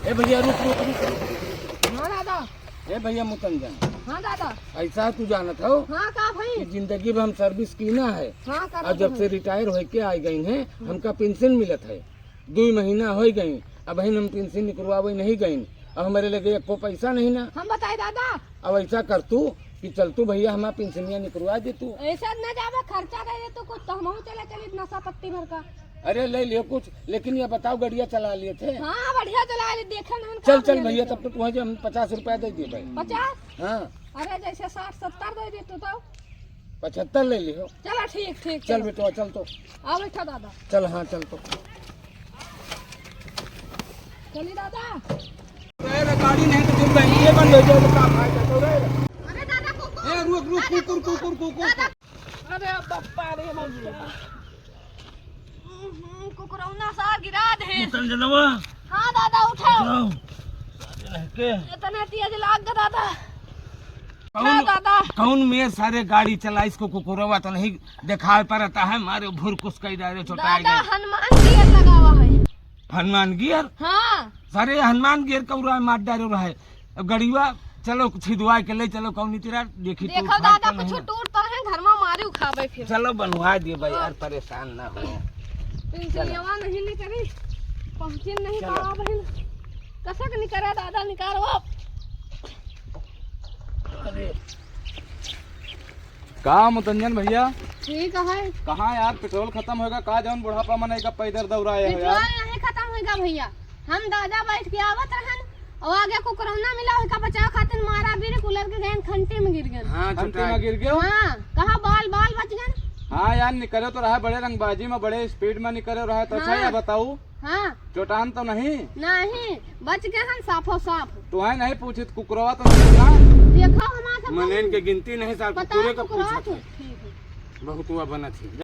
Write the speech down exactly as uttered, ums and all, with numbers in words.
ए भैया, रुक, रुक, रुक, रुक। हाँ दादा। ए भैया मुतंजन। हाँ दादा। ऐसा तू जानत हो हाँ, का भाई? कि जिंदगी भर हम service कीना है। हाँ, करत और जब से है। Retire होके आइ गइन है, हमका pension मिलत है। दुइ महीना होइ गइन, अबहिन हम pension निकरवावइ नहीं गइन। अब हमरे लगे एको पैसा नहीं ना। हम बताई दादा। अब ऐसा कर तू कि चल तू भैया हमार पेंशनिया निकरवा दे तू। ऐसा न जाबे, खर्चा दे दे तू कुछ, तो हमहू चले चली नशा पत्ती भर का। अरे ले लियो कुछ, लेकिन ये बताओ गड़िया चला लिए थे? हाँ, बढ़िया चला लिए, देखे नहीं चल, चल भैया, तब तो तुम्हें जो हम पचास रुपया दे दिए भाई। पचास? हाँ। अरे जैसे साठ सत्तर दे दे तू तो। पचहत्तर ले लियो। चला ठीक, ठीक, चल चलो। बेटवा, चल तो। आओ बैठा दादा। चल, हाँ, चल तो। चली दादा। रे, रे, गाड़ी नहीं तो फिर बहन ये बंद हो जाए तो का फायदा तो रे। अरे दादा, कुकुर। ए, रुक, रुक, कुकुर, कुकुर, कुकुर। दादा। अरे बप्पा रे बप्पा। हम्म, कुकुरौना सार गिरा दे। मुतंजनवा। हाँ दादा, उठाओ। जाओ। सारे लहके। इतने तेज लाग गया दादा। कौन, हाँ दादा। कौन मेर सारे गाड़ी चलाइस को कुकुरवा तो नहीं देखाए पड़ता है, मारे भुर कुस कई डारे छोटा दादा, गए। हनुमान गियर लगावा है। हनुमान गियर? हाँ। सारे हनुमान गियर कौरा मार डारे रहे। अब गड़िया चलो छिदवा के ले चलो कौनी तेरा देखी देखो दादा, कुछ टूट तो है, घर में मारी उखाबे फिर। चलो बनवा दिए भाई, हाँ। यार परेशान ना हो। पेंशनियावा नहीं निकली, पहुँचिन नहीं चलो। पावा बहिन। कसक निकरा दादा, निकारो। अरे। का मुतंजन भैया? ठीक है। कहाँ यार, पेट्रोल खतम होइगा का? जौन बुढ़ापा मनई का पैदल दौड़ाए हो यार। पेट्रोल नहीं खतम होइगा भैया, हम दादा बैठ के आवत रहन और आगे कुकुरौना मिला, ओका बचाव खातिर मारा बीर कुलर के गयन खंटी में गिर गयन। हाँ, खंटी में गिर गयो? हाँ, कहा बाल बाल बच गयन। हाँ यार, निकरे तो रहा बड़े रंगबाजी में, बड़े speed में निकरे रहा। तो अच्छा, हाँ। ये बताऊ, हाँ। चोटान तो नहीं? नहीं, बच गए हम साफो साफ। तो है नहीं पूछित, कुकुरवा तो नहीं ना? देखो हमार सब मने इनके गिनती नहीं सार, पता कुकुरे का कुकुरवा पूछत तो है। ठीक है। बहुत हुआ बनत है।